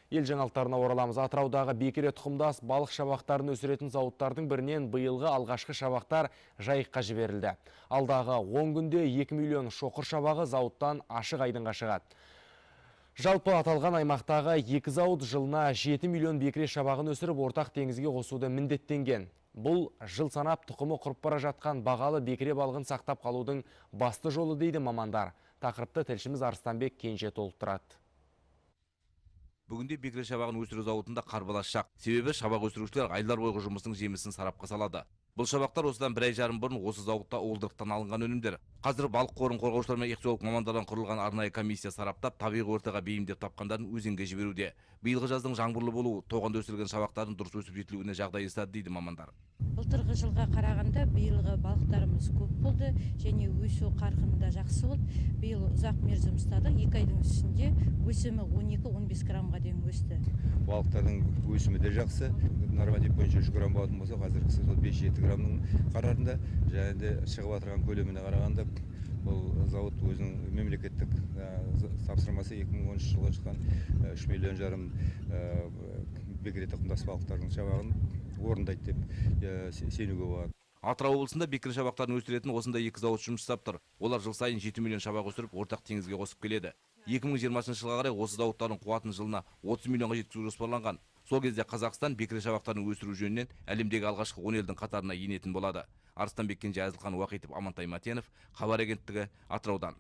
Ел жаңалықтарына ораламыз. Атыраудағы бекіре тұқымдас балық шабақтарын өсіретін зауыттардың бірінен биылғы алғашқы шабақтар Жайыққа жіберілді. Алдағы 10 күнде 2 миллион шоқыр шабағы зауыттан ашық айдынға шығады. Жалпы аталған аймақтағы екі зауыт жылына 7 миллион бекіре шабағын өсіріп, ортақ теңізге қосуды міндеттенген. Бұл жыл санап тұқымы құрып бара жатқан бағалы бекіре балығын сақтап қалудың басты жолы, дейді мамандар. Тақырыпты тілшіміз Арыстанбек Кенже толықтырады. Бүгінде бекіре шабағын өсіру зауытында қарбалас шақ. Себебі шабақ өсірушілер айлар бойғы жұмыстың жемісін сарапқа салады. Бұл шабақтар осыдан бір ай жарым бұрын осы зауытта уылдырықтан алынған өнімдер. Қазір балық қорын қорғаушылар мен ихтиолог мамандардан құрылған арнайы комиссия сараптап, табиғи ортаға бейімдеп тапқандарын өзенге жіберуде. Биылғы жаздың жаңбырлы болуы тоғанда өсірілген шабақтардың дұрыс өсіп жетілуіне жағдай жасады, дейді мамандар. Былтырғы жылға қарағанда биылғы балықтарымыз көп болды және өсу қарқыны да жақсы болды. Биыл ұзақ мерзім ұстадық, 2 айдың ішінде өсімі 12-15 граммға дейін өсті. Балықтардың өсімі де жақсы. Норматив бойынша 3 грамм болатын болса, қазіргісі сол 5-7 граммның қарарында, және де шығып отырған көлеміне қарағанда бұл зауыт өзінің мемлекеттік тапсырмасы 2013 жылғы шыққан 3,5 миллион бекіре тұқымдас балықтардың шабағын орындайды деп сенуге болады. Атырау облысында бекіре шабақтарын өсіретін осындай екі зауыт жұмыс жасап тұр. Олар жыл сайын 7 миллион шабақ өсіріп, ортақ теңізге қосып келеді. 2020 жылға қарай осы зауыттардың қуатын жылына 30 миллионға жеткізу жоспарланған. Сол кезде Қазақстан бекіре шабақтарын өсіру жөнінен әлемдегі алғашқы 10 елдің қатарына енетін болады. Арыстанбек Кенже, Әзілхан Уақитов, Амантай Матенов, Хабар агенттігі, Атыраудан.